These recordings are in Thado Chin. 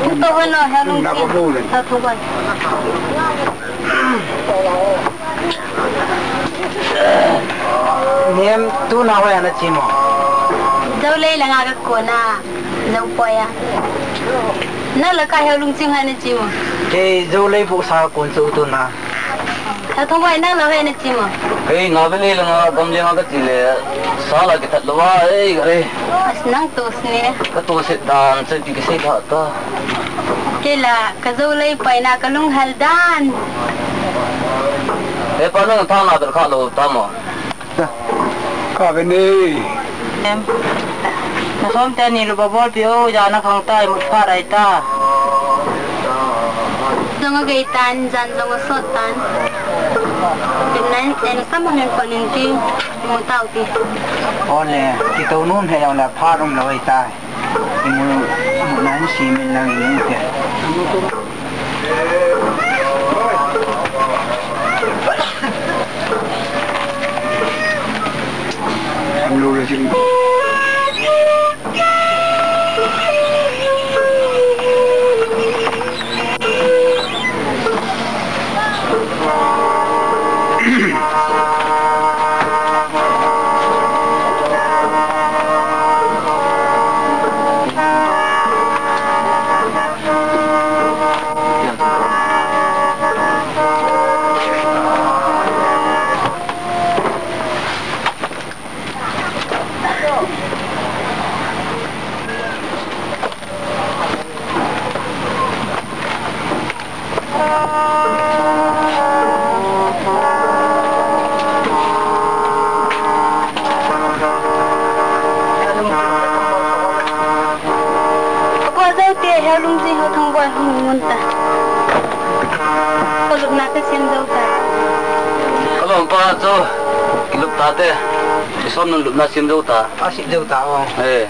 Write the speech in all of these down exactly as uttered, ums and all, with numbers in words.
Ito hono, helung si. Tatuban. Nem, tuna hoiya nache mo? Jou lei langa kakon a, jou poiya. Nang la ka helung ching hoiya nache mo? Kei jou lei bohsa kon chu tuna. Tatuban, nang la hoiya nache mo? Kei nga ve lei langa gamleng a kache le, sa la kithat lou a, ei, ka re. As nang tos ne. Katoset dan, chu ti kisei tha ta. Kei la, kajou lei paina kalunghel dan. He pa, nang thang na ber kha lou ta mo? Ka ve ne. Em. Nasom teni luba bolpi o, jana khang tai, mut pha rai ta. Jong agei tan, jan jong asot tan. Tin nan, en sam hon in kon in ti, mu tau ti. Ole, kitou nom he jong le pha nom lou ei ta. Imu, imu nan si min lang in te. Ka pa jou te, he lung jing ho thong boi hung mun ta. Ka lupna te sim jou ta. Ka lom pa chu, ki lup ta te. Ki som nun lupna sim jou ta. A sim jou ta o. Eh.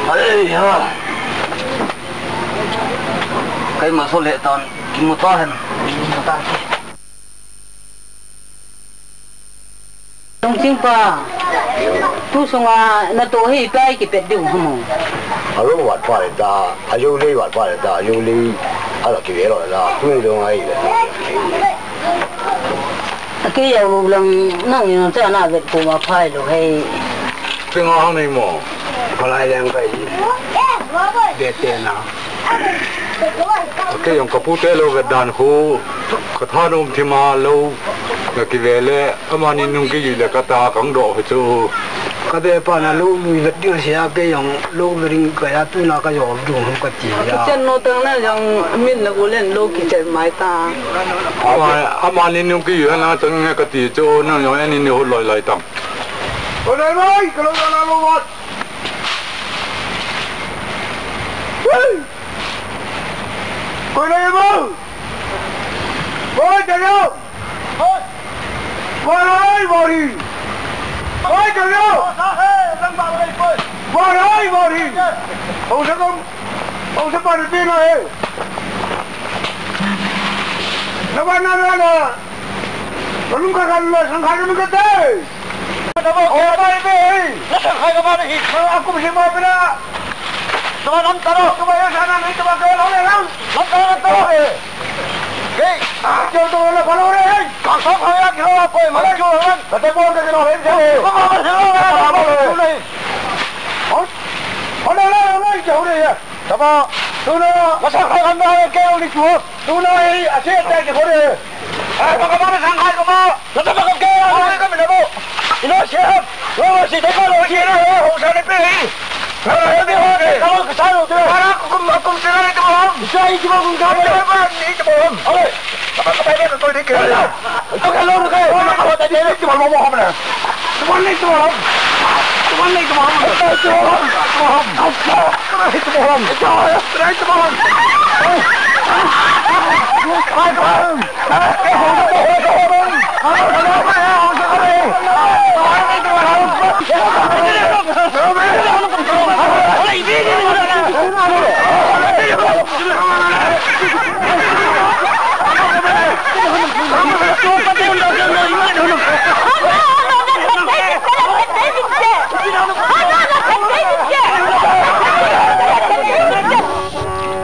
Ai ha. Keima so le tan, kimu ta hen. Kimu ta. Lungching pa, tu sunga natoh hi ipi kipet diu ham o? Alou vat pha le ta, ajou lei vat pha le ta, ajou lei, ala kive lou la, tu dong ai le. Akei jou lou lang, nang jong cha na vet ko ma phai lou hei. Pi nga hang nei mo, ka lai leng kai. Vet te na. Kei jong ka pu te lou vet dan khu, ka thanom thim a lou, ka kive le, amani nung kijui le ka ta kang doh hi chu. Ka ve pa na lou lui vet ding sia, kei jong lou ve ding ka ja tu na ka jol dung ka ti ja. Ka chen no tang na jong min na gu len lou kichen mai ta. Ama, amani nung kijui na chang nge ka ti chu, nang jong ani ni ho loi loi tang. Ko dai mai, ka lou na lou vat. Woo! Koi nai mo? Koi, Daniel! Koi nai mo hi? Koi, Daniel! Koi nai mo hi? Hong sa kong, hong sa pa ri pi na he. Na ba na na na. Balum ka kan na sang ka na ka te. Tamo, oh, kaya ba ini, eh? Nasaan kayo ba ni? Mga akum si Mabila. Tama lang taro. Tama yung sana, may tama kayo lang lang. Lang taro, lang taro. Eh. Okay. Ah, yung tama na pala ulit, eh. Kasama kaya ginawa ko, eh. Mga tama lang. Tama mo, tama mo, eh. Tama mo, tama mo, eh. Tama mo, eh. Oh, ano na, ano na, ikaw na yan. Tama. Tuna. Masakay kami, eh, kayo ulit mo. Tuna, eh, asi, eh, kayo ulit. Ay, baka ba masangkay ka ba? Nasa bakit kayo? Ay, kami na po. Ino siya? Lo, si Teko, lo, si Teko, lo, si Teko. Lo, si Teko, lo, si Teko. Para kum, kum sila ni Teko. Siya, ito ba kung kami? Ito ba, ito ba? Okay. Kapag kapag yan, ito, ito, ito. Ito ka, lo, kayo. Ito ka, lo, ito, ito, ito, ito, ito, ito. Ito, ito, ito, ito. Ito, ito, ito, ito.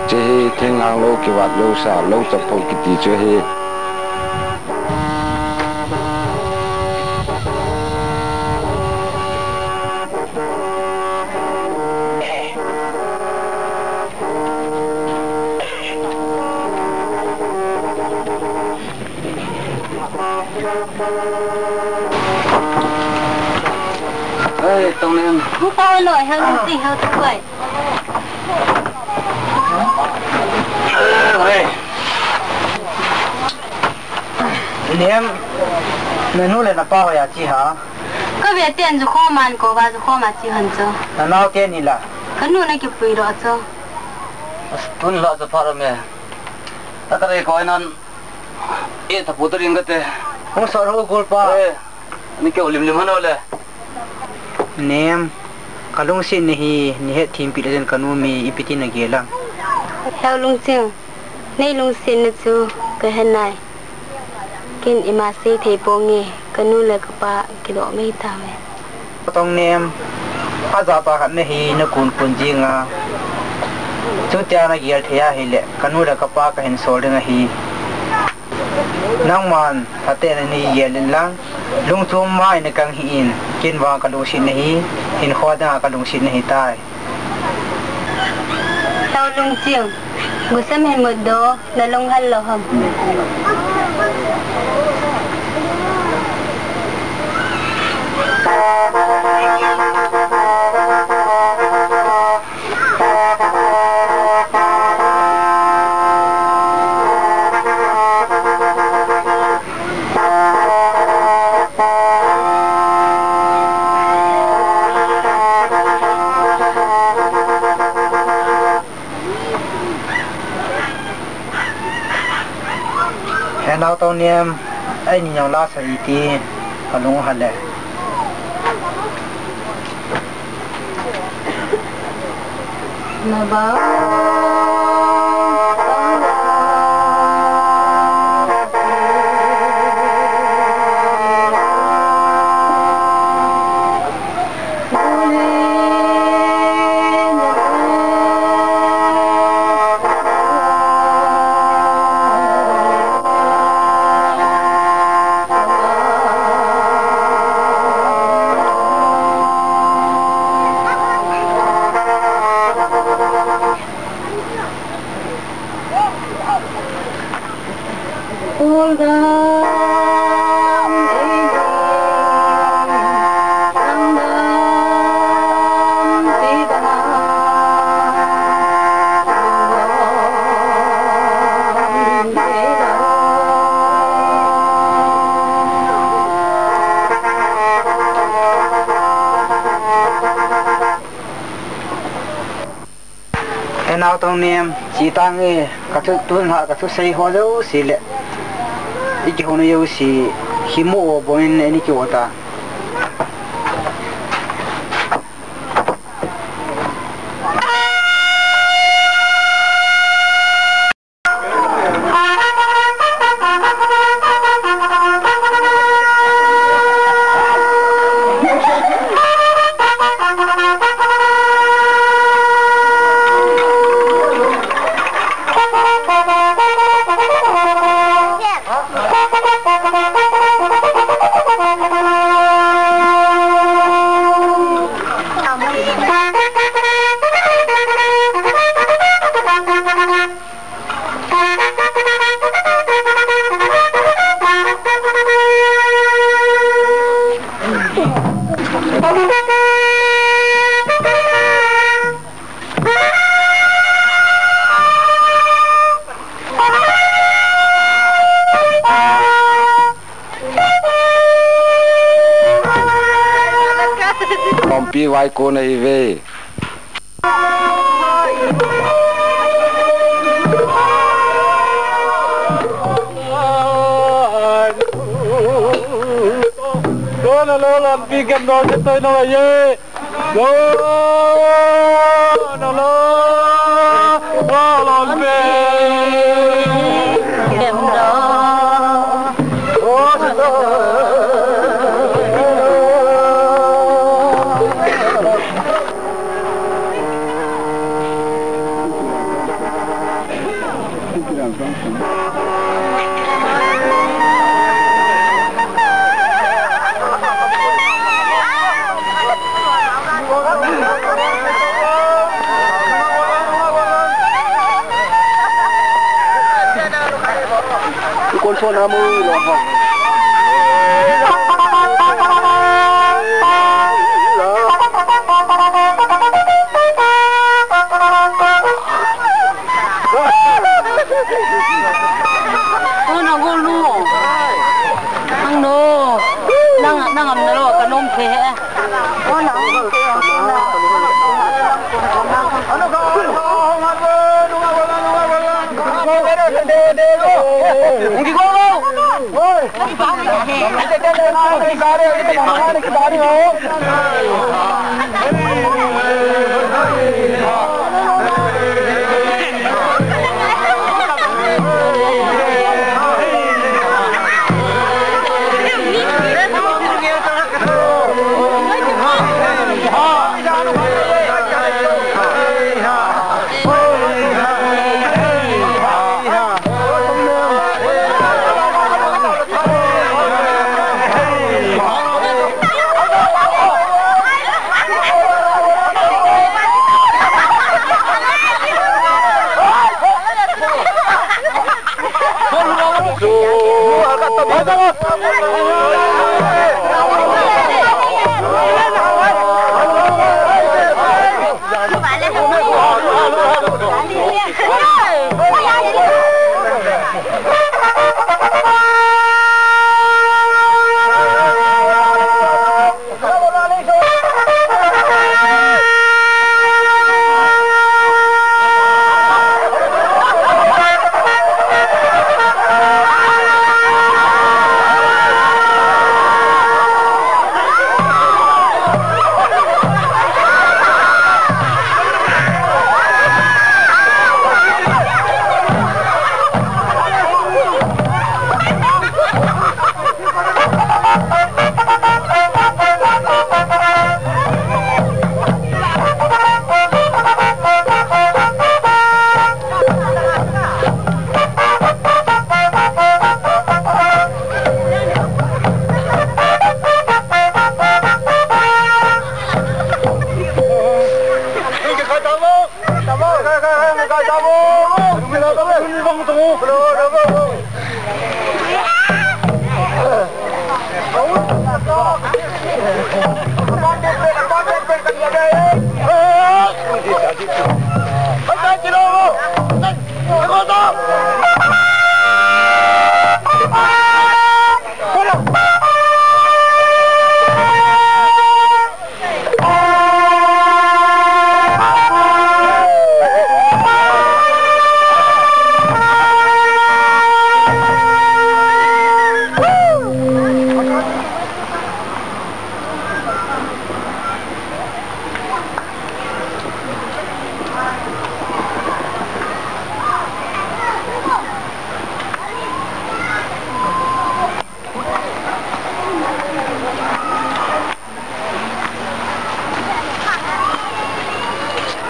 Chehi thenghang lou kivat lou sa lou chapang kiti chehi. Ei, Tongnem. Hung tao loi, hang ti hau tu koi. Ei. Nem, nanu le napa hoiya che ham? Ka ve ten ju khoman ko ba ju khoma che hon chu. Nanao teni la? Kanu na kipui lo chu. As tun la chu pha ra me. Ta ka re ko nan. E, thapu ta ring kate. Hung sot ho, golpa. E, ni keu lim lim hano le. Nem, ka lungsetna hi nei hetthempi le chun ka nu mi ipi tin na gel am? Heo Lungching, nei lungsetna chu ka he nai. Ken ima sei thei ponge, ka nu le ka pa kidoh mei tauve. Tongnem, ajat a khat nahi, na kun kun jing a. Chutia na gel thei ahile, ka nu le ka pa ka hin sol ding ahi. Nangman, phaten nei gel in lang, lungchom mai na kang hih in, ken vang ka lungsetna hi, hinkho dang a ka lungsetna ahitai. Tao Lungching, gusam hin mutdoh, na lunghal lou ham? He nao Tongnem, ei ni jong la sa iti, ka lung hal e. He nao Tongnem, che tange, ka thu tun ha, ka thusei ho jouse le i kihouna jouse, kimu o bangin nei kimu ta. P Y Ko nahi ve. Kona lo lampi kem no se toi no ye. Kona lo lampi kem no. Kon so na mu lo ho. Kon na gol nu. Ang no. Nang, nang am na lo, ka nom phe he.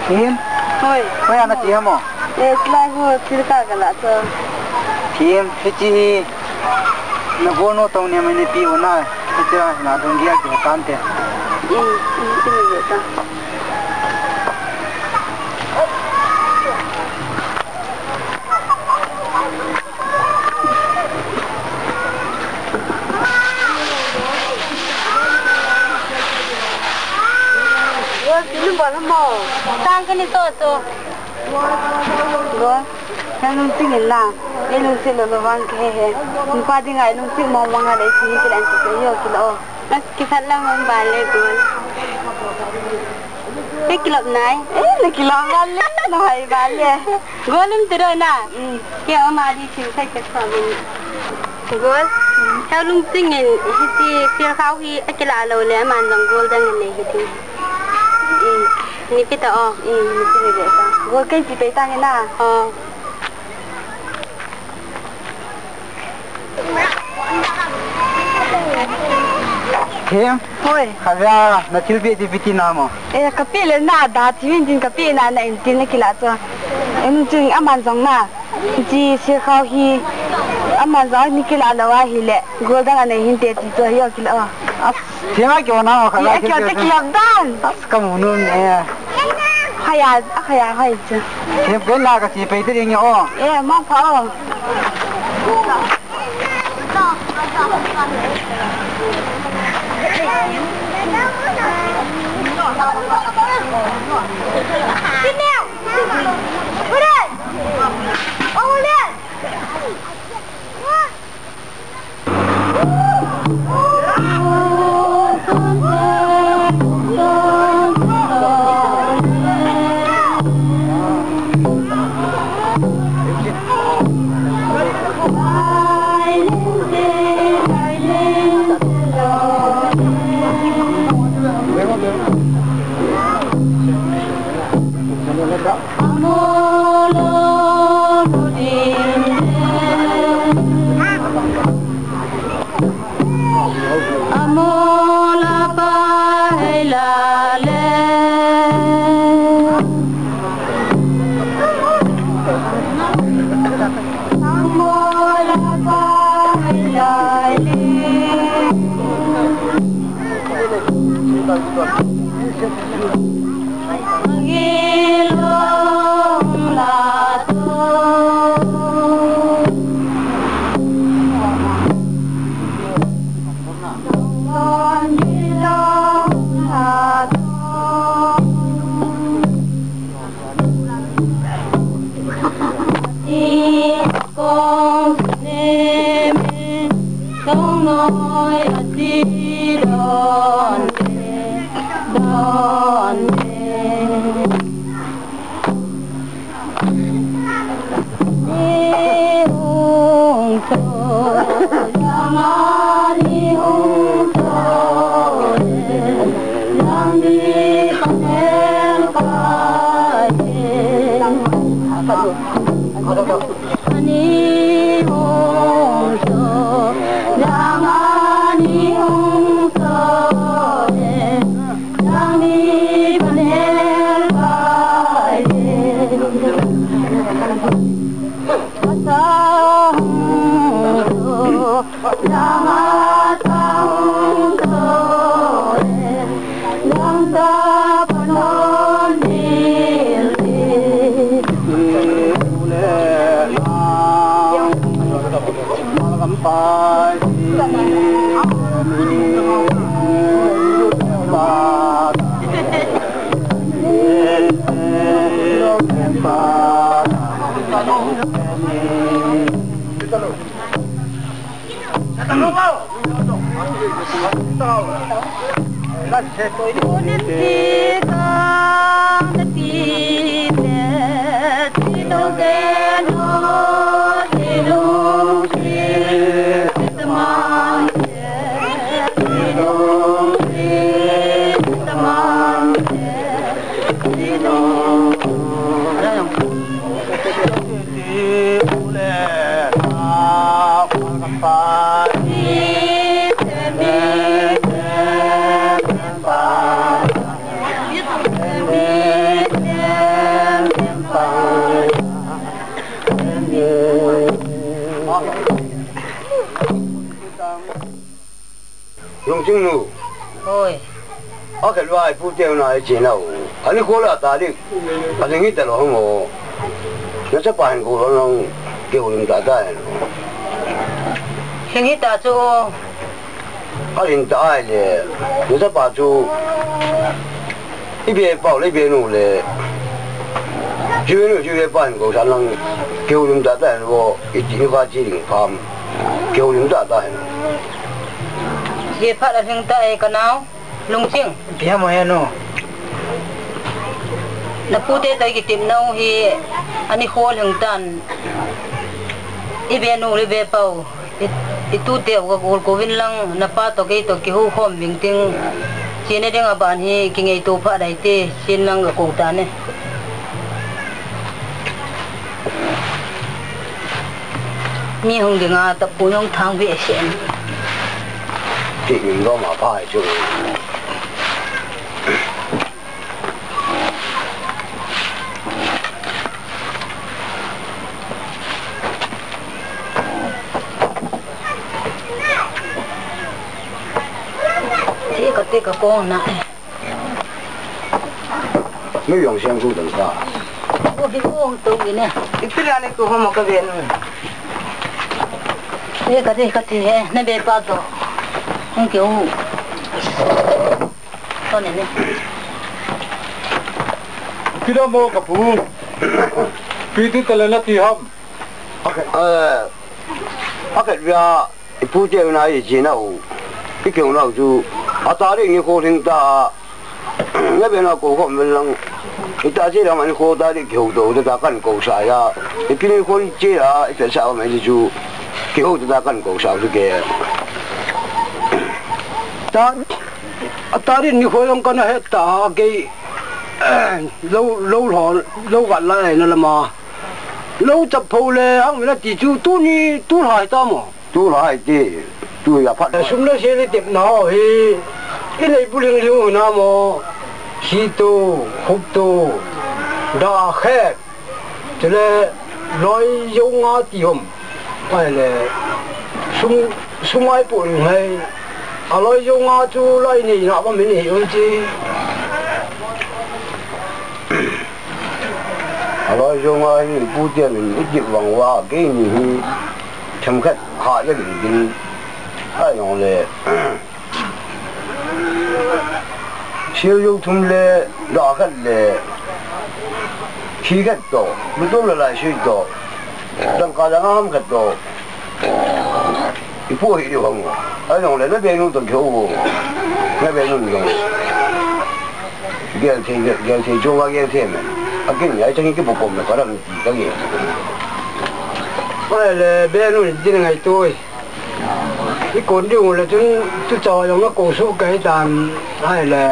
Thim? Hoi. Hoi, ana che mo? Eh, lai ho, thil ka ka la cho. Thim, hiche hi. Na go no tong ne mai ne pi o na. Hiche na dong gia ke tan te. Eh, eh, eh, ta. Yo, sini bol mo. Tang kini to to. Go. Lungthim in na, ei lungthim lou lou vang kahe e. Nupa dinga lungthim mong mong a lei si hi kilan ti kei yo kila o. As kisat lam um ba le gol. Ei kilop nai. Eh, na kilop nai le, na hai ba le. Gol um ti ro na. Mm. Kei o ma di thil sai ka sa min. Gol. Heo lungthim in hiti thil khao hi akila lou le aman jong gol dang in nei hiti. Mm. Ni pi ta o. Mm, ni pi ni le ta. Gol kei pi pe ta ni na. O. Thim. Hoi. Khatvei a na thilpeh ti ipi ti na mo? Eh, kapeh le na da, thim in tin kapeh na, na in tin na kila chu. Em, tin aman jong na. Chi se khao hi. Aman jong ni kila lou ahile. Gol dang anei hinte ti chu hi o kila o. As. Thim a kio na o kha. Kio te kio dan. As kamu nun e. Khaya, khaya hai chu. Thim pen la ka chi pe te ding o. E, mong pha o. Amola pa hei la le. Amola pa hei la le. Angilong la to. Lungching nu. Hoi. Akhat vai pu teu na ichi nau. Ani ko la ta dik. Ani ngi ta lo mo. Na chapa hin ko lo nong. Ke ulim ta ta. Hin hi ta chu. Alin ta ai le. Na chapa chu. Ibe pau le ibe nu le. Chu nu chu ve pan ko san lang keu lim ta ta hen vo, i ti va chi ling pham. Keu lim ta ta hen. Ye phat a lhing ta e ka nau. Lungching. Pia mo ya no. Na pu te tai ki tim nau hi ani khol hing tan. I ve nu le ve pau. I, i tu te ka kol ko vin lang na pa to kei to ki hu khom ving ting. Chi ne ding a ban hi ki ngei to pha dai te, chin lang ka ko ta ne. Mi hung ding a ta pu nong thang ve sen. Ti min lo ma pa chu. Te ka, te ka kong na. Mi yong siang ku dang ka. Wo hi wong to ni ne. Ipi la ni ko ho mo ka ve nu. Te ka, te ka, te he, na ve pa to. Hung ke u. Kidam mo ka pu. Pi ti tale na ti ham. Okay. Eh, okay, via, i pu te na i chi na u. I keu na u chu. A ta ri ni ko thing ta. Na ve na ko ko men lang. I ta chi lang ani ko ta ri keu to ta kan ko sa ya. I pi ni ko chi a, i ta sa ma ji chu. Keu ta kan ko sa chu ke. Ta A tarin ni khoi ong kana het ta kei, lo, lo lhon, lo vat lai na lama. Lo chap pho le, hang mina ti chu, tu ni, tu hai ta mo. Tu hai ti, tu ya phat. Sum le si le tep na ho hi, i nei bu ling liu na mo. Si tu, khup tu, da khet. Chule loi jo nga ti hom. Ai le sum, sum ai pu ngai. A loi jo nga chu lai nei na ba min hi um chi. A loi jo nga hi pu te min i ti vang wa ke ni hi. Them khat ha le din. Ai yong le. Siu yung thum le, da khat le, khi khat to, lu tum le lai sui to, dang ka dang ham khat to. I pu hi di hong. Ai long le na be nu to kyo. Na be nu long. Gel the, gel the, jo wa gel the me. A kin ai chang ki bu kom me ka ram ti ka ge. Ai le be nu din ngai tu. I kon diu le chun tu chaw jong na ko su kai tan ai le.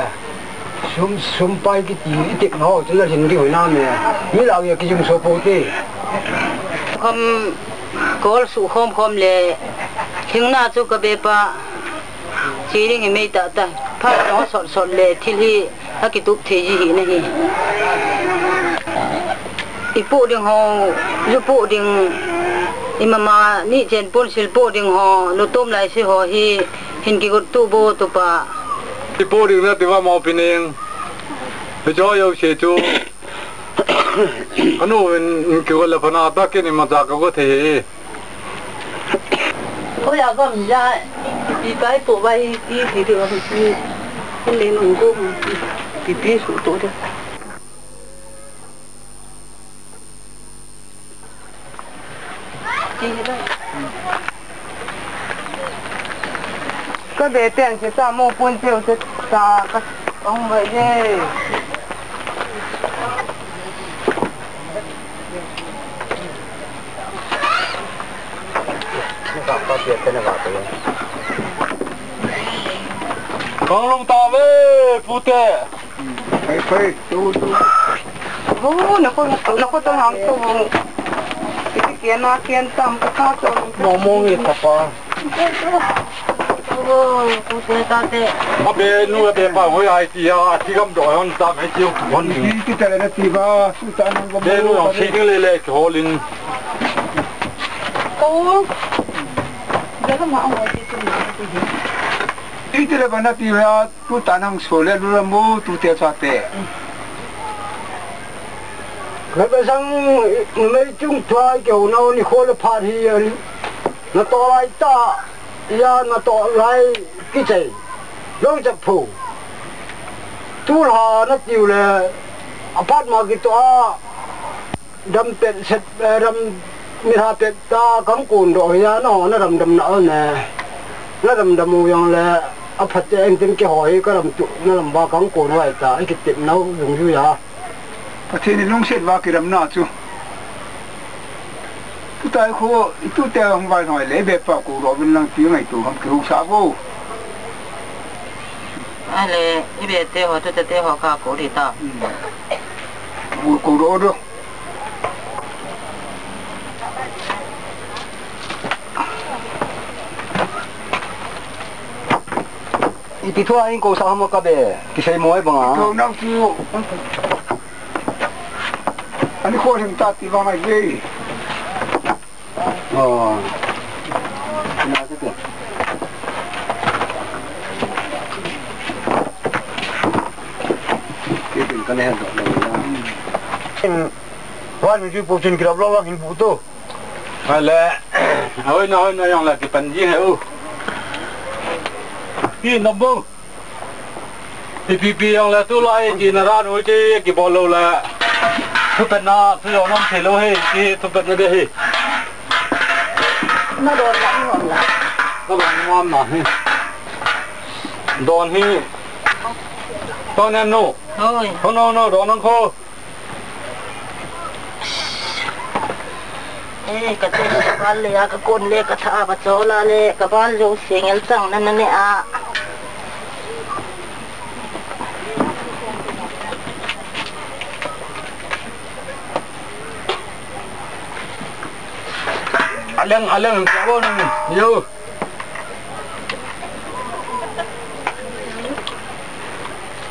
Sum, sum pai kiti i tep na ho chun a lhin diu na me. Mi la ya ki jum so po te. Khom kol su khom khom le. Hing na chu ka be pa. Chi ding hi mei ta ta. Pha no sot sot le thil hi. A kitup thei ji hi na hi. I pu ding ho, ju pu ding, i mama ni chen pun sil pu ding ho, lu tum lai si ho hi, hin ki gut tu bo tu pa. I pu ding na ti va mo pi ning. Hi cho yo se chu. Anu in ki gut le phana ta ke ni ma ta ka gut thei hi. Ko ya gam ya, pi pai po bai, pi pi pi pi, pi le nung ko, pi pi su to de. Ka be teng che ta mo pon teu che ta ka ong bai ye. Kong long ta ve, pute. Phai, phai, tu, tu. Oh, nako, nako to hang to. Iti kian na kian tam ka ka to. Mo mo ngi ta pa. Oh, pute ta te. A be nu a be pa hoi ai ti a, a ti gam do hon ta me ti hon. Ti ti ta le ti ba, su ta nang ba. Be nu hong si ding le le ki holin. Ko. Be ka ma hoi ti tu. Ti ti le ba na ti ba. Tu ta nang so le lu ram bu tu te cha te. Ka ba sang mei chung tuai ke ho na ni kho le pha hi an. Na to lai ta ya na to lai ki chei. Long chak phu. Tu la na tiu le a phat ma ki to a. Dam pet set, eh, dam mi ha pet ta kang kun do ya no, na dam dam na ne. Na dam dam u yang le, a phat te en tin ke hoi ka dam tu, na dam ba kang kun wai ta, i ki tip nau yung yu ya. Pathen in lungset uva kiram na chu. Tutai khu, i tute hung vai noi le, be pa khu ro bin lang pi ngai tu ham ki hu sa vo. Ale, i be te ho, tute te ho ka khu ri ta. Hmm. Khu, khu ro do. Ipi thu a in ko sa ham ka be, kisei mo ai banga. Ko nang chu. Ani ko him ta ti banga ye. Oh. Na te te. Ke tin ka ne do. Wan mi ju pu chin kirap lo lo hin bu to. Hale, ahoina, ahoina jong le kipan ji he u. Hi, nabu. Ipi pi jong le tulai, ti na ran u ti, kibol lou le. Thupen na, thu jong nom thei lou he, ti thupen na de he. Na don la, don la. Ka ban ngam na he. Don he. Ton em no. Hoi. Ho no, no, don nang kho. Eh, ka te ka bal le a, ka kon le ka tha ba cho la le, ka bal jo se ngel chang na na ne a. Aleng, aleng, ka bon, yo.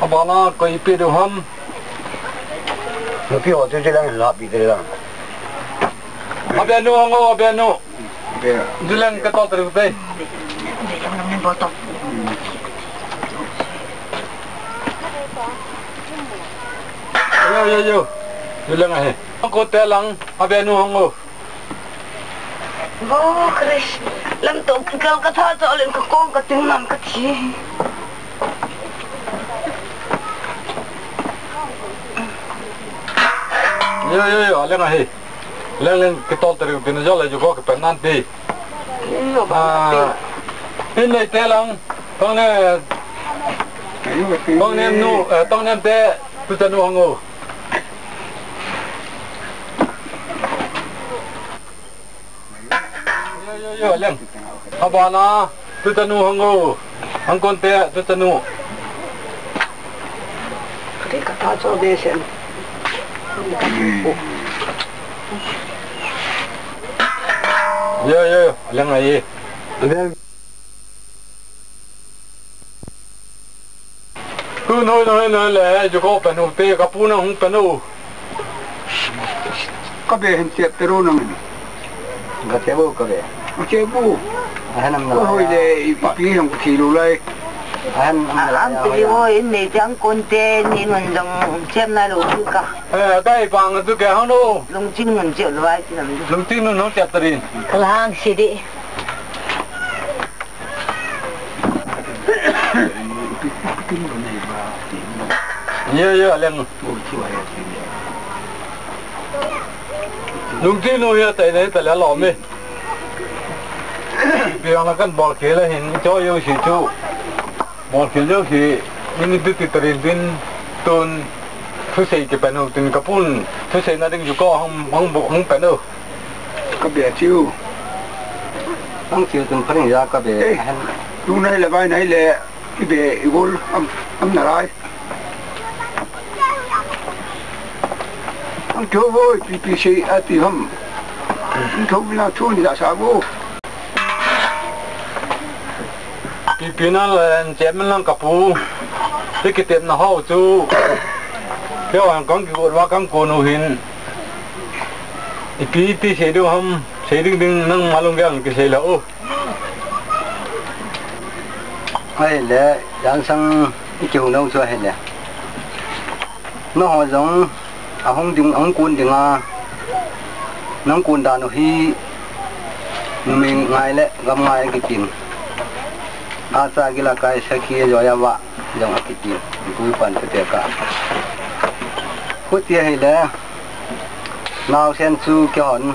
Abana koi pe du ham. Nupi ho chu chilang la pi te lang. Abenu ngo, abenu. Chilang ka to tru pe. Yo, yo, yo. Chilang ahe. Ko te lang, abenu ngo. Bo Chris, lam to kikal ka tha cho len ka kong ka ting nam ka thi. Yo, yo, yo, leng ahi. Leng, leng, kitol teri tin jo le jo ko ke pen nan ti. Yo, ba na ti. Ah, in nei te lang, tong ne, tong nem nu, eh, tong nem te, tu te nu hong u. Yo, yo, yo, leng. Abana, tu te nu hong u. Hong kon te, tu te nu. Kati ka ta cho de sen. Yo, yo, yo, leng ai. Leng. Tu noi noi noi le, ju ko pen u te, ka pu na hung pen u. Ka be hin chep te ru nang. Ka chep u ka be. Ka chep u. A hen am na. Ko hoi le, i pi hong ku thi lu lai. A hen am na. Am pi o in nei chang kon te, ni nun jong chep na lu ka. Eh, ka i pang tu ke hang no. Lung ching nun chep lu ai ti nam. Lung ching nun hong chep ta rin. Ka lang si di. Ye, ye, leng. Lungti nu ya tai nei ta la lo me. Pi ang kan bol ke la hin cho yo si chu. Bol ke yo si. Ini tu ti tarin tin tun. Thusei kipan u tin ka pun, thusei na ding ju ko hung, hung bu, hung pen u. Ka be chiu. Hung chiu tun phaning ja ka be. Eh, ahem. Tu nai le bai nai le, i be i gol, am, am na lai. Am tho voi, pi pi sei a ti ham. Am tho bina thu ni da sa bo. Pipi na le, chairman lang ka pu. Ti kitepna ho chu. Keo ang kong ki va kong ko nu hin. Ipi ti sei du ham, sei ding ding nang ma lung gang ki sei la o. Ai le, yang sang i kiu nau chu ai le. No ho jong. Ahung ding, ahung kun ding a, nang kun dan u hi, numei ngai le gam ngai kitin. Acha gila kai sakhi jo ya va, jong akitin. Kui pan te te ka. Khuti hi le, Naosen chu kihon,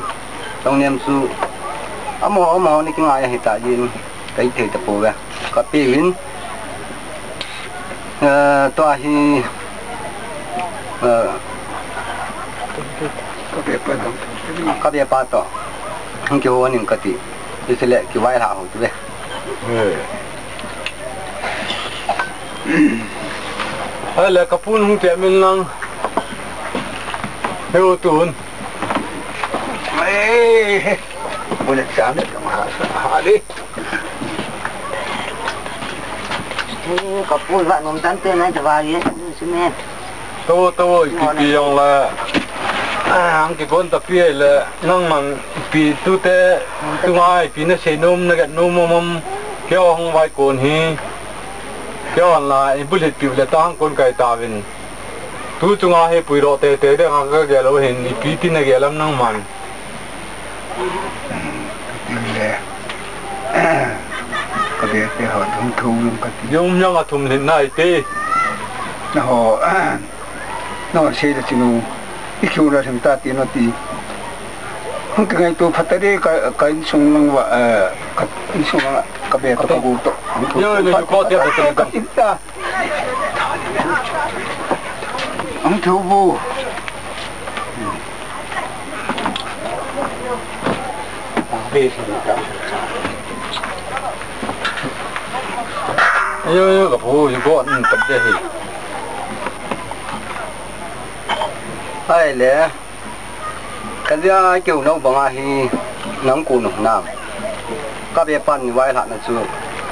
Tongnem chu amaho, amaho ni kingai ahi ta jin, kai thei ta pouve. Ka pi vin, eh, tua hi, eh, ka be pa to, hung kihon in kati, isile kivai la ho tu ve. Hai le, ka pun hung te min lang. Heu tun. Ei, bu le cha ne ka ma ha, ha le. Ka pun va nom tan te na ta va ye, su me. Tawo, tawo, ipi pi jong le. Ah, ang kikon ta pi le, nangman ipi tute, tunga ipi na sei nom, na get nom mong mong, kei hung vai kon hi, kei hon la, i bulhit piu le ta hung kon kai ta vin. Tu chunga hi puidoh tete ding a ka gel u hin, ipi ti na gel am nangman. Tin le, ka be te ho, hung thu vin ka ti. Jong jong a thum lhin nai te. Na ho, Na sei le chinu, i kiu la thim ta ti na ti. Hung kingaito phat ta de ka, ka insung lang va, eh, ka insung lang ka be to ka gu to. Hung thu phat ta. Hung thu bu. Ayo, ayo, ka bu, you go, mm, ka de hi. Ai le, ka dia keu nau banga hi nang ku nu nam. Ka be pan ni vai hla na chu,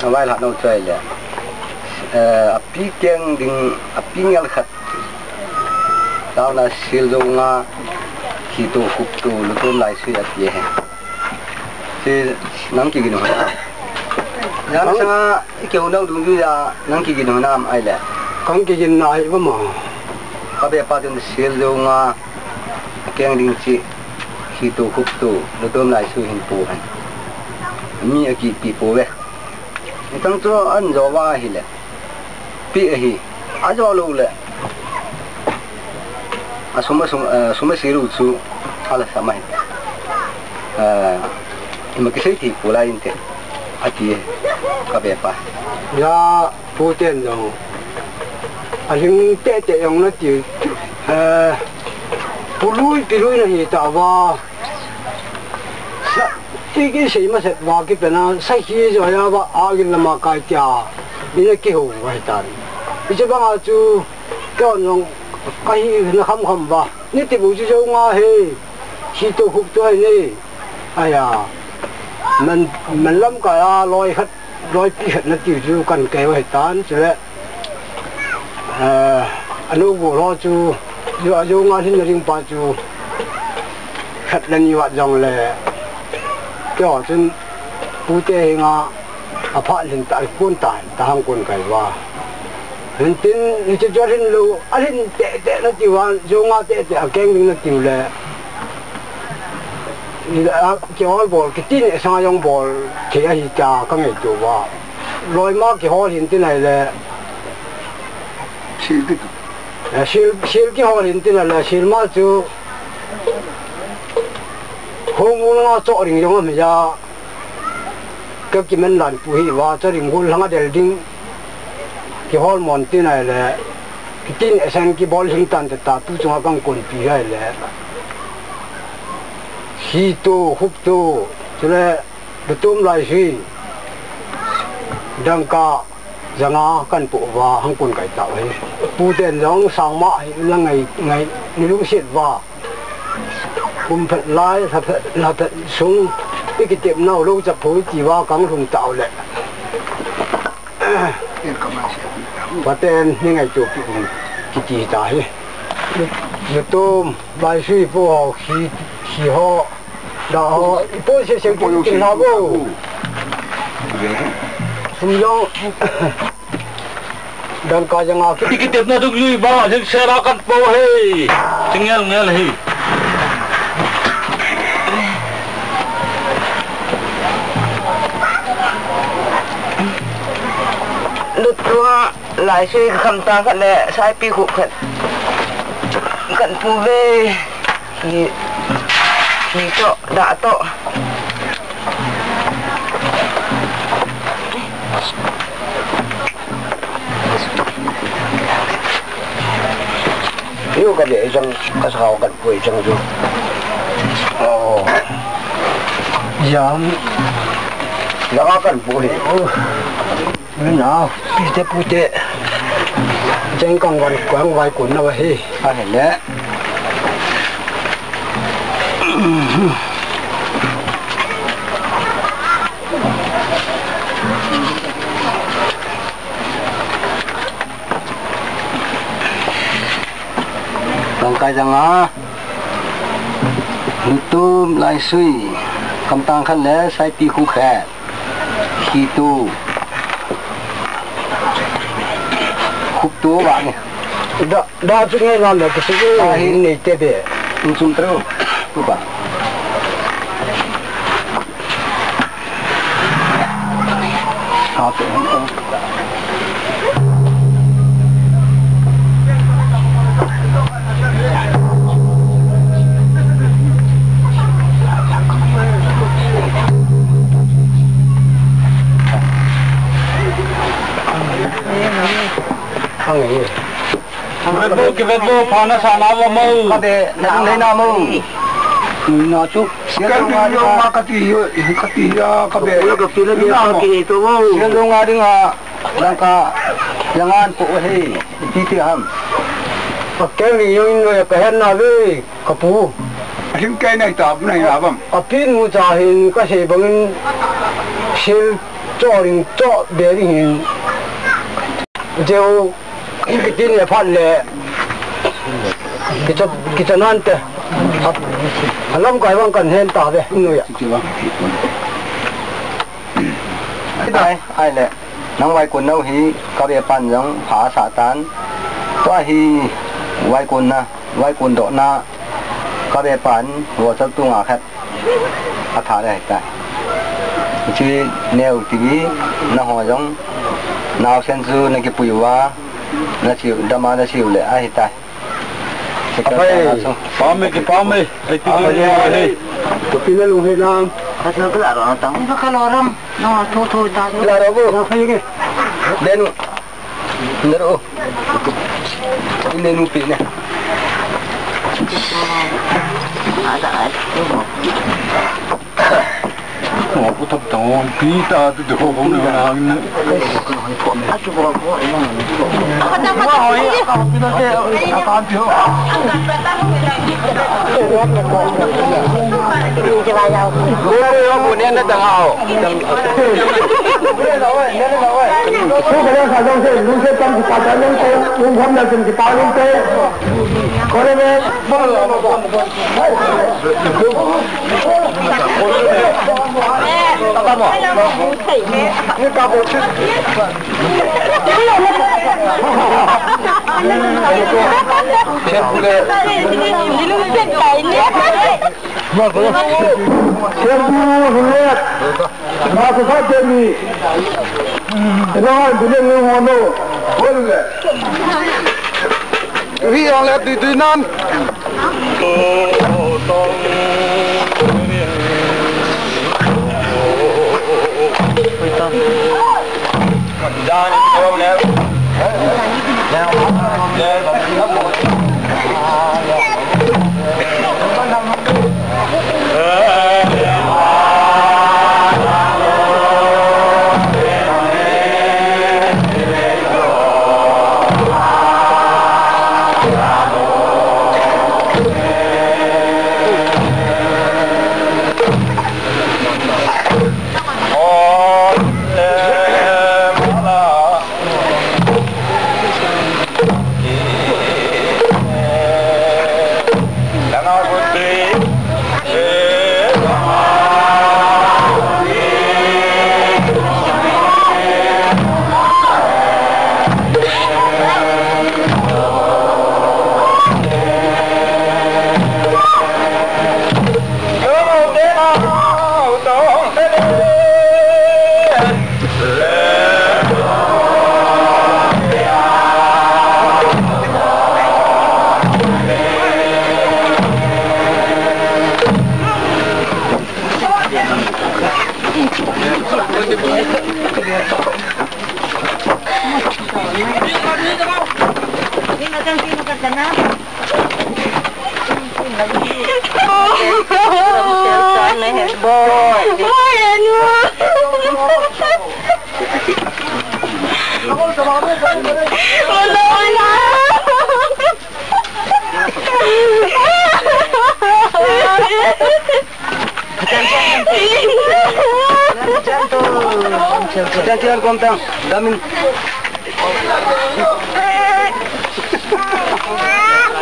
vai hla nau chu ai le. Eh, a pi keng ding, a pi ngel khat. Tau na sil zo nga, khi tu khup tu, lu tum lai sui a ti he. Chi nang kigin ho na. Yang sanga i keu nau dung ju ya nang kigin ho na am ai le. Kang kigin na ai ba ma. Ka be pa tun sil jo nga keng ding chi khi tu khup tu lu tum lai su hin pu han. Mi a ki pi pu ve. Tang chu an jo va hi le. Pi ahi, a jo lou le. A sum a sum, eh, sum a si lu chu, a la sa mai. Eh, ima kisei ti pu lai inte, a ti e, ka be pa. Ya, pu ten jong. A ling te te jong na ti, eh, pu lui, pi lui na hi ta va. Sa, ti ki sei ma set va ki pe na, sa hi jo ya va, a gin la ma kai tia. Ina kihou vai tan. Hiche banga chu, kei jong kahi na kham kham va. Ni ti bu chu jo nga he. Khi tu khup tu ai ni. Aya. Man, man lam ka ya loi khat, loi pi khat na ti chu kan kei vai tan chu le. Eh, anu bu lo chu, jo, jo nga hin na ring pa chu. Khat le ni vat jong le. Kei chun, pu te hi nga. A pha lhin ta, a kun ta, ta hang kun kai va. Hin tin, ni chu jor hin lo, a lhin te te na ti va, jo nga te te, a keng ding na ti le. Ni a, ki hol bol, ki tin e sanga jong bol, ki a hi ta, ka ngei tu va. Loi ma ki hol hin tin ai le. Sil ki tu. Eh, sil, sil ki hol hin tin ai le, sil ma chu. Hong u nga cho ring jong a mi ja. Ka kimen lan pu hi va, cha ring gul langa del ding. Ki hol mon tin ai le. Ki tin e sen ki bol hing tan ta ta tu chunga kang kon pi ai le. Hi tu, hup tu, chu le, bu tum lai hi. Dangka, janga kan pu va, hang kun kai tau hi. Pu ten jong sang ma hi, la ngai, ngai, ni lung sit va. Kum phet lai, lha phet, lha phet sung, i kitep nau lo chap phu ti va kang lhung tau le. Paten ni ngai tu ki um, ki ti ta hi. Lu tum, lai sui pu ho, khi, khi ho, da ho, i pu se se ki ti na bo. Sum jong. Dangka janga ki, ki tepna duk lui ba, jing sera kan po he. Tingel ngel he. Lutua, lai sui kham ta khat le, sai pi khup khat. Kan pu ve. Ki, Ni to, da to. Yo ka le jang ka sa ka pu jang ju. Oh. Jam. Jang ka pu hi. Oh. Nau, pite pute. Jeng kong wan kong vai kun na va hi. A he le. Tong kai jang a. Lutum lai sui. Kamtang khat le saipi khu khat. Khi tu. Khup tu ba ni. Da, da chu nge na le, ki su. Da hi. Ni te be. Ni chum tro. Tu ba. Ha tu. Kivet vo, kivet vo, pha na sa na vo mo. Ka be, na ding lei na mo. Na chu. Ka ding yo ma ka ti yo, ka ti ya, ka be. Yo ka ti na be ka ki to mo. Sial dong a ding a. Langka, yang an po he, ipi ti ham. Ka keng ni jong in noi ka het na ve, ka pu. Ahin kai nai ta, nai na bam. Api nu cha hin ka sei bangin sil cho ring cho be ring hin. Jeu, in ki tin le phat le. Kicha, kicha nan te. Alam kai bang kan hen ta ve, noi a. Ai, ai le. Nang vaikon nau hi ka be pan jong pha sa tan. Tua hi vaikon na, vaikon doh na ka be pan WhatsApp tunga khat a tha le ta. Chi neu ti na ho jong nau sen chu na kipui uva na chiu dama na chiu le a hi ta. Apai. Pame, kipame. Ai, ti, ti, ti. Kopi na lung he nam. Ka sa ka la ro tang, ka ka lo ram. No, tho, tho, ta. La ro bo. Na, khayu ke. Denu. Denu. Denu pi ne. Ada, ada. Ngo pu thap tang pi ta tu tu ko na na. A tu ko ko. Ngo hoi a ka pi na ke a ka pi ho. Ngo yo bu ne na dang ao. Ko ka ya sa dang se, lu se tam ki pa ta lung ko, lung ham na kin ki pa lung ko. Ko le me. Ri ong le tui tui nan.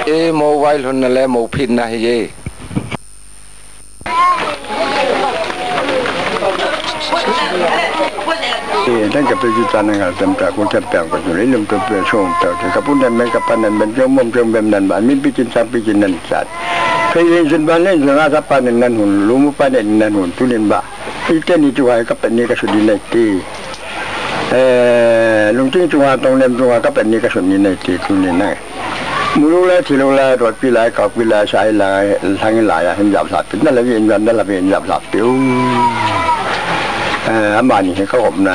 E, mobile hon na le, mo phit na hi e. E, dan ka pe ji ta na ngal tam ta ko ta pe ko tu le lum to pe so ta ka pu nan men ka pa nan men jo mom jo bem nan ba min pi chin sa pi chin nan sa. Phei len jun ba len jun a sa pa nan nan hun lu mu pa nan nan hun tu len ba. Ite ni chu hai ka pe ni ka su di nai ti. E, lungting chunga tong nem chunga ka pe ni ka su ni nai ti tu ni nai. Mu lou lai, thi lou lai, rot pi lai, kau pi lai, sa hi lai, lhang hi lai, a hin jap lhap pi. Na la vi in jap, na la vi in jap lhap pi. U. Eh, amani hi ka gopna.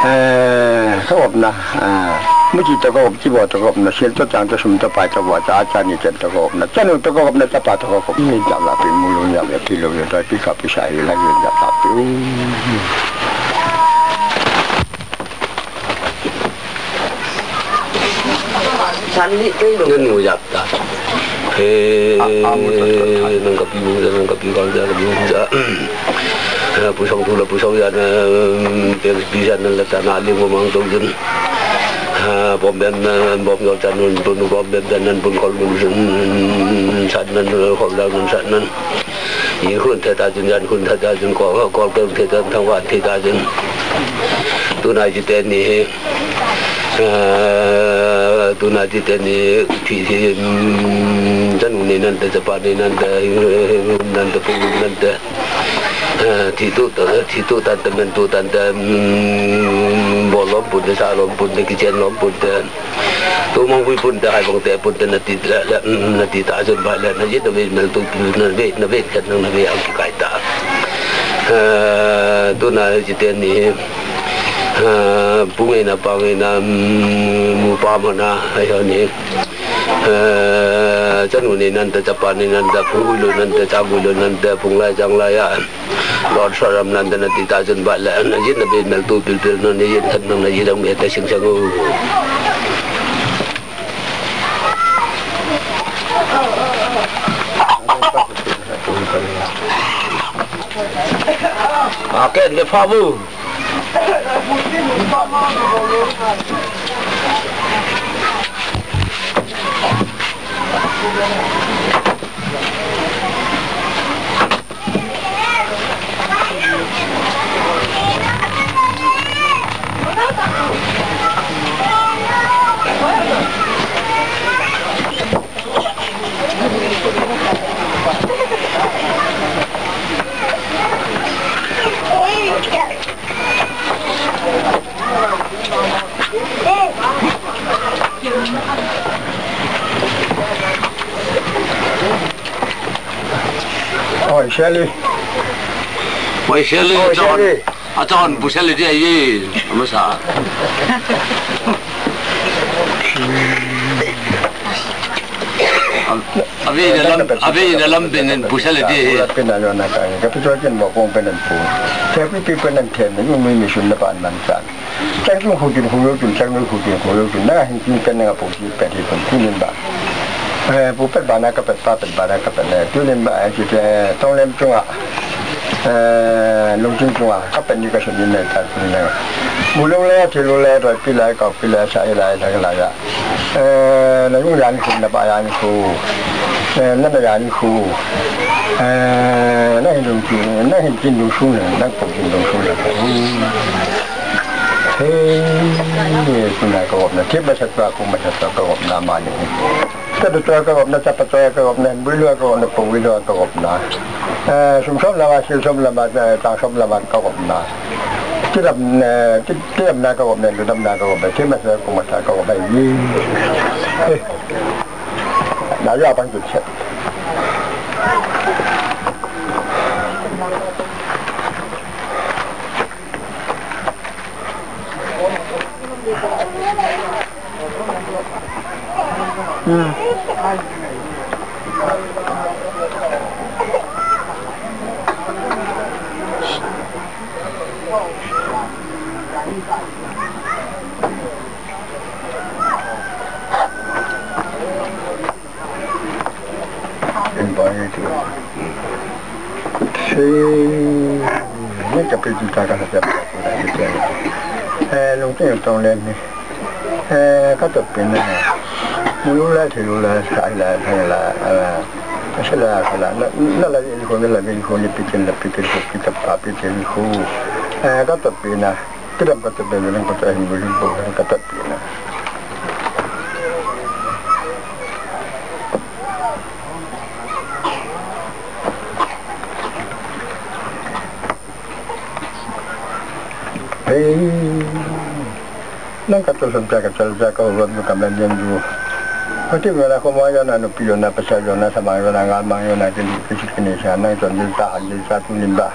Eh, ka gopna. Ah, mu chi to ka gop, chi bo to ka gopna, sil to chang to sum to pai to bo cha, cha ni chen to ka gopna. Chanu to ka gopna, chapa to ka gop. Ni jap lhap pi, mu lou jap lhap pi, lou jap lhap pi, ka pi sa hi lai, jap lhap pi. U. Nanu jap ta. He, nang kapi bu ja, nang kapi kal ja, kapi bu ja. Pu song thu la, pu song ja na, pe pi ja na la ta na ling ko mang tong jun. Ha, bom bem na, bom kal ja nun, bun bom bem ja nan, bun kol nun jun. Sat nan, kol ja nun, sat nan. Yin khun the ta jun, yan khun the ta jun, kol, kol kol the ta, thang wan the ta jun. Tuna ji te ni hi. Ah, tuna ji te ni thi hi, mm, chanu nei nan te, chapa nei nan te, nan te, pu nan te. Ah, thi tu ta, thi tu tan te, men tu tan te, mm, bol lom pun te, sa lom pun te, kichen lom pun te. Tu mong vui pun te, hai bong te pun te, na ti le, le, mm, na ti ta jun ba le, na ji na ve, na tu, na ve, na ve khat na ve ang ki kai ta. Ah, tuna ji te ni. Ha, pu ngeina, pa ngeina, mm, mu pa mana, ahi ho ni. Ha, chanu nei nan te, chapa nei nan te, phung ui lou nan te, chang ui lou nan te, phung lai, chang lai a. Lord Saram nan te, na ti ta jun ba le, na yin na be mel tu pil pil, na yin khat nang na yin dang me te sing sang u. A ken ke pha bu. Oi, Shelly. Oi, Shelly. Oi, Shelly. Achon, bu Shelly dia ye. Amasa. Avi na lam, avi na lam pin bu Shelly dia ye. Pin na na ka. Ka pi to kin mo kong pin na pu. Ka pi pi pin na ten, ni mi mi sun na pa man sa. Chang chung khu tin khu yo chun, chang chung khu tin khu yo chun, na hin tin pen na pu chi pen hi pen tin ba. Eh, pu pet ba na ka pet, pa pet ba na ka pet le, tin ba, eh, chi te, tong lem chunga, eh, lung chung chunga, ka pet ni ka sun ni ne ta tin le. Mu lou le, thi lou le, roi pi le, kau pi le, sa i le, sa i le ya. Eh, na yung yan khu, na ba yan khu. Eh, na na yan khu. Eh, na hin lung chung, na hin tin lung sung le, na pu tin lung sung le. He, tuna ka gopna, thi masa tua, ku masa tua ka gopna mani. Chapa tua ka gopna, chapa tua ka gopna, bui lua ka gopna, pu bui lua ka gopna. Eh, sum som lama, sil som lama, eh, tang som lama ka gopna. Thi lam, eh, thi, thi lam na ka gopna, lu lam na ka gopna, thi masa, ku masa ka gopna. Ye. Eh. Na ya bang tu chet. Sei, ni ka pe tu ta ka sa ta. Eh, lungteng tong le ni. Eh, ka to pe na. Mu lu la, thi lu la, sa la, sa la, eh, sa la, sa la. Na, na la, ni ko, na la, ni ko, ni pi ken la, pi ken ko, pi ta pa, pi ken ko. Eh, ka to pe na. Kidam ka to pe na, ka to hin, hin ko, ka to pe na. Hei, nang ka to som cha ka chal cha ka hobam ka man yang du. Ka ti mera ko ma ya na nu pi yo na pa cha yo na sa ma yo na nga ma yo na kin ki sit ki ne cha nang chon dil ta han dil cha tu nin ba.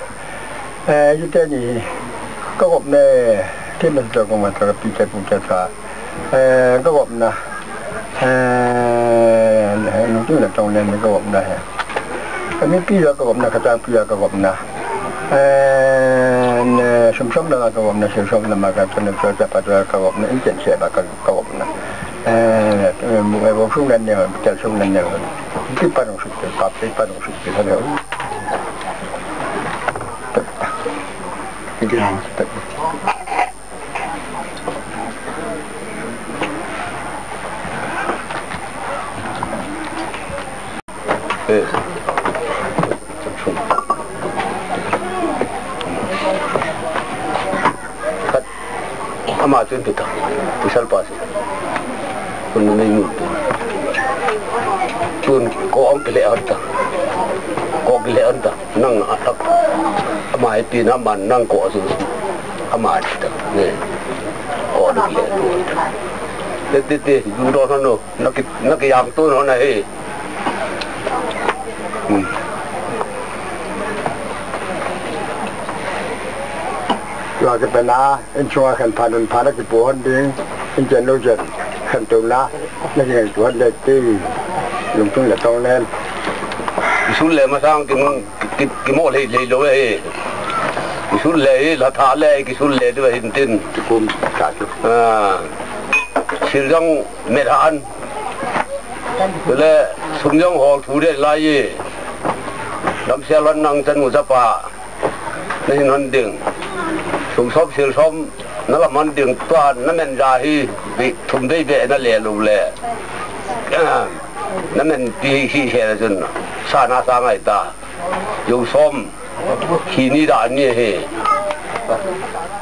Eh, yu te ni ka gop ne te ma to ko ma to ka pi te pu te cha. Eh, ka gopna. Eh, lungteng le tong le ni ka gopna he. Ka mipi jong ka gopna, ka changpi jong ka gopna. Eh, ne, sum som lama ka gopna, sil som lama ka gopna, chapa jong ka gopna, inchen se ba ka, ka gopna. Eh, eh, bo sum nan ne, tel sum nan ne. Ti pa nung sut, pa, ti pa nung sut, ti pa nung sut. Khat ama chun tu ta, pasal pa si. Kun nei mu tu. Chun ko ang kile anta. Ko kile anta. Nang a, a, ama ipi na man nang ko su. Ama ta ne. Ko du le. Te, te, te, du do no. Na ki, na ki yang tu no na he. Hmm. Tua kipe na, inchunga khen pha nun pha na kipu hon ding, inchen lou chen, khen tou na, na kingai tu hon le ti, lungteng le tong len. Kisun le masang ki, ki, ki, kimo lei lei lou e. Kisun le, la tha le, kisun le tu hin tin. Kikum, ka tu. Ah. Sil jong me tha an. Le, sum jong hol thu de lai e. Dam sia lon nang chan mu cha pa. Na hin hon ding. Sum som sil som na lam hon ding tua na men ja hi, bi thum bei be na le lu le. Na men pi hi he la chun. Sa na sa ngai ta. Yo som. Hi ni da ni he.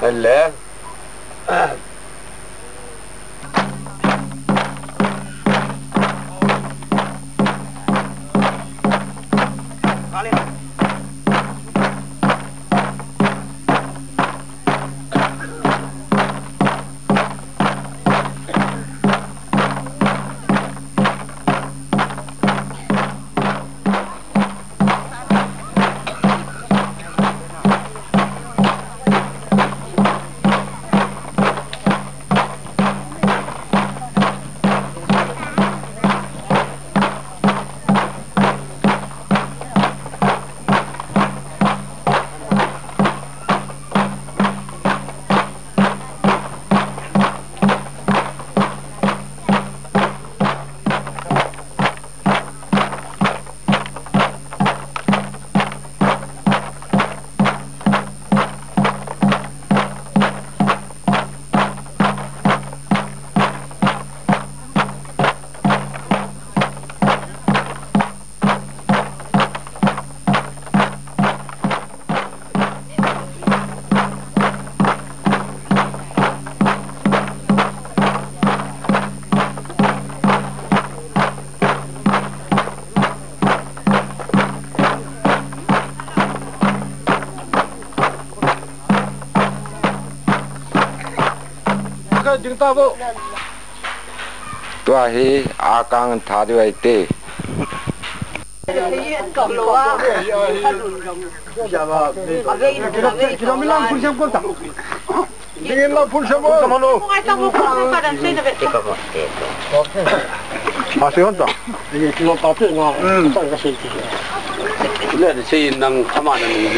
Le. Ka ding ta bo. Tua hi akang tha diu ahi te. Ding in la phun sem ko ta. Ding in la phun sem ko. Asi hon ta. Ni tu ta pe na. Hmm. Sa ka sei ti. Le de sei nang ama na ni.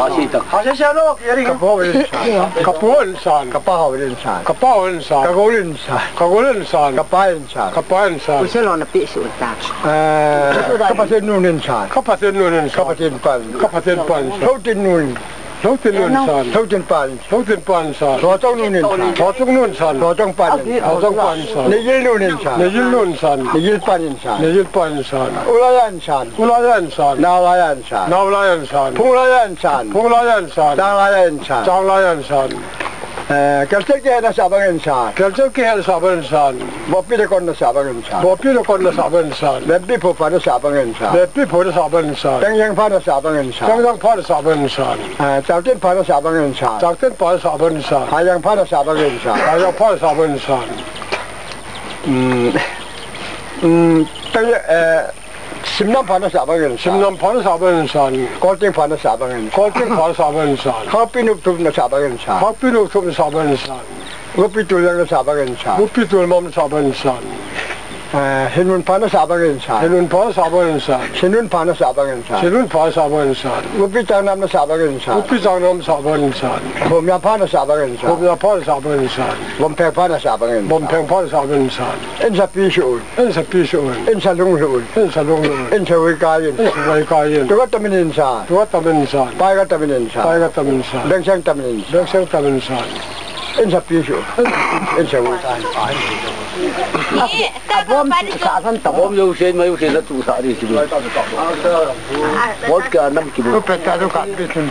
Asi ta. Asi sa lo, ya ri. Ka po in san. Ka po in san. Ka pa ho in san. Ka pa ho in san. Ka gol in san. Ka gol in san. Ka pa in san. Ka pa in san. Ku se lo na pe su ta. Eh, ka pa sen nun in san. Ka pa sen nun in san. Ka pa sen pan. Ka pa sen pan. Lo tin nun. Lo tin nun san. Lo tin pan. Lo tin pan san. Lo chong nun in san. Lo chong nun san. Lo chong pan in san. Lo chong pan san. Ni yil nun in san. Ni yil nun san. Ni yil pan in san. Ni yil pan in san. U la yan san. U la yan san. Nau la yan san. Nau la yan san. Phung la yan san. Phung la yan san. Chang la yan san. Chang la yan san. Eh, kelchel kihe na sa bang in san. Kelchel kihe na sa bang in san. Bopi de kon na sa bang in san. Bopi de kon na sa bang in san. Lempi phu pha na sa bang in san. Lempi phu na sa bang in san. Teng yang pha na sa bang in san. Teng yang pha na sa bang in san. Eh, chao tin pha na sa bang in san. Chao tin pha na sa bang in san. Ha yang pha na sa bang in san. Ha yang pha na sa bang in san. Hmm. Hmm. Teng, eh, Simnam pha na sa bang in san. Simnam pha na sa bang in san. Kolting pha na sa bang in san. Kolting pha na sa bang in san. Haopi nop thup na sa bang in san. Haopi nop thup na sa bang in san. Gupi tul yang na sa bang in san. Gupi tul mam na sa bang in san. Eh, hinun pha na sa bang in san. Hinun pha na sa bang in san. Hinun pha na sa bang in san. Hinun pha na sa bang in san. Gupi chang nam na sa bang in san. Gupi chang nam na sa bang in san. Bom ya pha na sa bang in san. Bom ya pha na sa bang in san. Bom pheng pha na sa bang in san. Bom pheng pha na sa bang in san. In sa pi su un. In sa pi su un. In sa lung su un. In sa lung su un. In sa wei kai in. In sa wei kai in. Tu ka tamin in sa. Tu ka tamin in sa. Pai ka tamin in sa. Pai ka tamin in sa. Beng seng tamin in sa. Beng seng tamin in sa. In sa pi su un. In sa wei kai in. Bom yo se mai yo se na tu sa ri si. Bom ka nam ki bo. Pe ta tu ka bi tun.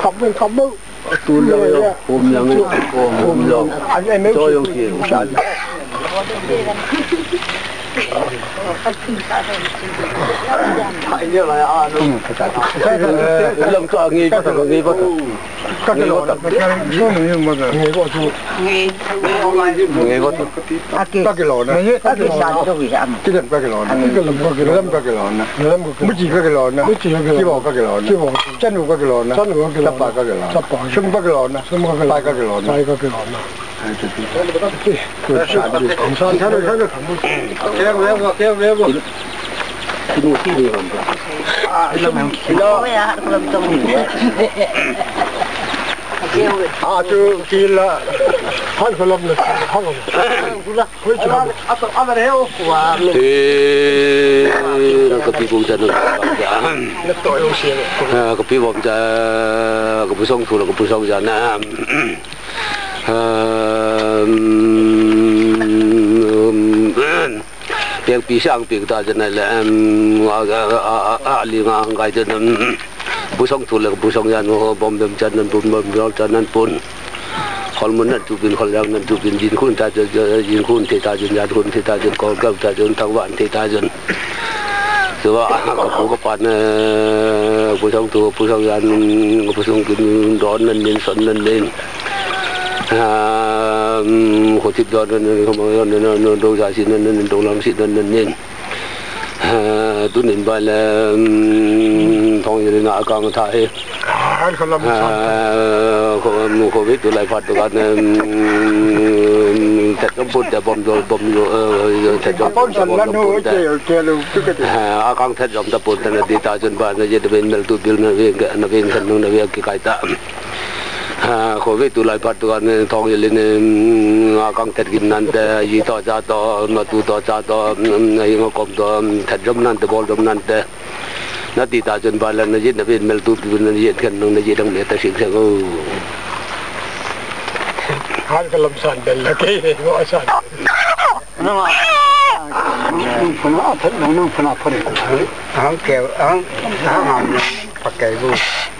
Kap bo, kap bo. Tu lang yo, hom lang yo, hom lang. Cho yo ki. Lang ka ngi ba ta, ngi ba ta. Ngi ba ta. Ngi ba ta. Aki. Ka kilona. Aki san tu hi am. Kilem ka kilona. Kilem ka kilona. Kilem ka kilona. Kilem ka kilona. Buchi ka kilona. Buchi ka kilona. Kibo ka kilona. Kibo. Chanu ka kilona. Chanu ka kilona. Chapa ka kilona. Chapa. Sum ka kilona. Sum ka kilona. Pai ka kilona. Pai ka kilona. Ai, tu, tu. Tu, sa, tu. Sa, sa, sa, sa. Keu, keu, keu, keu. Kinu ti ni bang. Ah, lam. Lam. Ah, tu kila. Han ko lam le. Han ko. Hoi chu. Ama, ama, ama reo. Eh, ka pi bom cha na. Na to yo se. Ah, ka pi bom cha, ka pu song thu la, ka pu song cha na. Um, um, Piang pi sang pi ta chen le, em, a, a, a, a, a, li nga ngai chen, em, pu song thu le pu song yan ho, bom bem chen nan pun, bom bem chen nan pun. Khol mun nan chu pin, khol yang nan chu pin, jin khun ta chen, jin khun the ta chen, yan khun the ta chen, kol kau ta chen, thang wan the ta chen. Chu a, ka pu ka pa na, pu song thu, pu song yan, pu song kin, don nan nin, son nan nin. Khothip don nan nin, khomang don nan nin, dong sa si nan nin, dong lam si nan nin. Tunin bai le, Thongyel in a kang tha hi. Khovei tulai phat tu kan, thet jom put te bom jol bom jol, thet jom put te bom jol put te. A kang thet jom ta put te na di ta chun ba na je te ben mel tu bil na ve, na ve khan nung na ve ki kai ta. Ha, Covid tulai phat tu kan Thongyel in, mm, a kang thet gin nan te, ji to cha to, ma tu to cha to, mm, a hing a kom to, mm, thet jom nan te, bol jom nan te. Na ti ta chun ba la na ji na bin mel tu pi na ji khen nung na ji dang le ta sing sing o. Har ka lam san bel la ke, mo san. Nang, nang phun a phat, nang, nang phun a phat. Ang ke, ang, ang, ang, pa ke bu.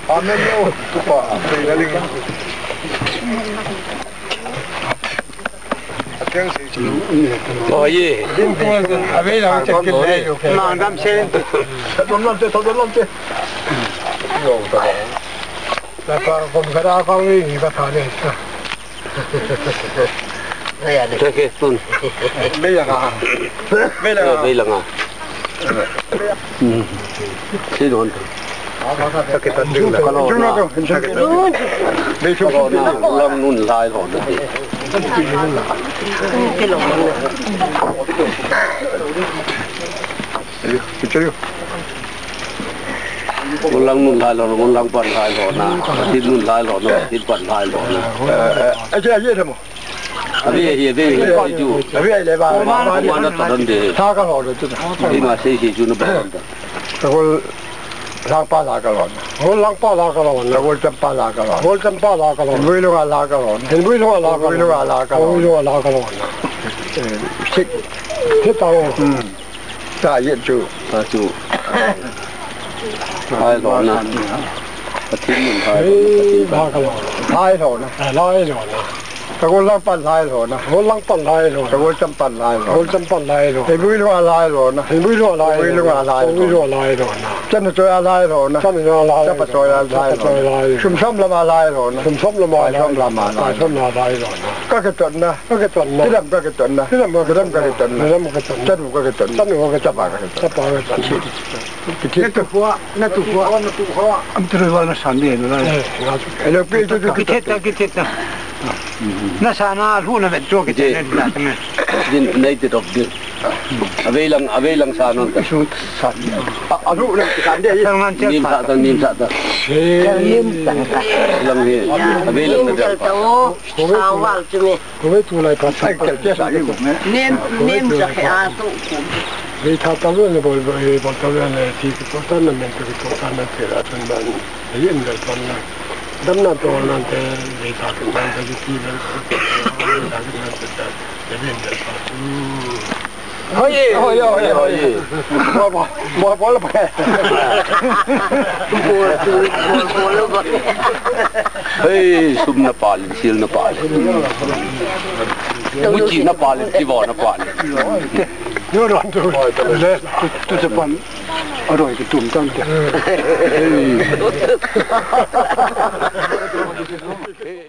Amen, no. Tu pa, pe la ling. Atiang se chu. Oh, ye. Din pu, a ve la che ke le yo ke. Nang dam se. Thot dom lam che, thot dom lam che. Yo, ta. La pa, kom ka da ka ni ka tha le. Ke, ke, tun. Beilanga. Beilanga. Beilanga. Hmm. Si don. Kalona. Kalona. Lam nun lai lona. Ngunlang nun lai lou, ngunlang pan lai lou na. Pathen nun lai lou na, Pathen pan lai lou na. Eh, eh, eh, eh, eh, eh, eh. Ave, ave, ave, ave, ave. Ave, ave, ave. Ave, ave, ave. Ave, ave, ave. Hla ka lou na chu. Ima sei sei chu na ba. Ka hol lang pa la ka lou. Hol lang pa la ka lou. Ka hol cham pa la ka lou. Hol cham pa la ka lou. Hinbui lunga la ka lou. Hinbui lunga la ka lou. Hinbui lunga la ka lou. Hinbui lunga la ka lou. Eh, sik. Sik ta o. Hmm. Ta yet chu. Ta chu. Lai lou na. Pathen mun lai lou na. Pathen la ka lou. Lai lou na. Lai lou na. Ka hol lang pan lai lou na. Hol lang pan lai lou na. Ka hol cham pan lai lou. Hol cham pan lai lou. Hinbui lunga lai lou na. Hinbui lunga lai lou na. Hinbui lunga lai lou na. Hinbui lunga lai lou na. Chan choi a lai lou na. Chan choi a lai lou. Chapa choi a lai lou. Chapa choi a lai lou. Sum som lama lai lou na. Sum som lama lai lou. Pai som lama lai lou na. Ka kiton na. Ka kiton na. Hilam ka kiton na. Hilam ka kiton na. Hilam ka kiton na. Hilam ka kiton na. Chanu ka kiton na. Chanu ka kiton na. Chapa ka kiton na. Chapa ka kiton na. Kiti. Na tu hua, na tu hua. Na tu hua. Am tu hua na san de na. Eh, na tu. Hello, pe tu tu. Kiti ta, kiti ta. Na sa na lu na vet jo kiti na na. Din nei te dok din. Ave lang, ave lang sa non ta. Su sa. A, a lu na san de. Nim sa ta, nim sa ta. Nim sa ta. Lang he. Ave lang na ta. Nim sa ta o. Awal tu me. Koi tu lai pa sa. Ai, kal te sa yu me. Nem, nem sa ke a tu. Hei tha ta lo ne bol, bol, bol ta lo ne, ti ki to ta na men, ti ki to ta na te la tun ban. Hei en dal pan na. Dam na to na te, hei tha ta na te, ti na. Hei tha ta na te, hei en dal pan. Hoi, hoi, hoi, hoi. Bo, bo, bo, bo, bo. Bo, bo, bo, bo. Hei, sum na pal, sil na pal. Uchi na pal, tivo na pal. Yo ron tu. Le, tu, tu te pan. Aroi ke tum tang te. Hei.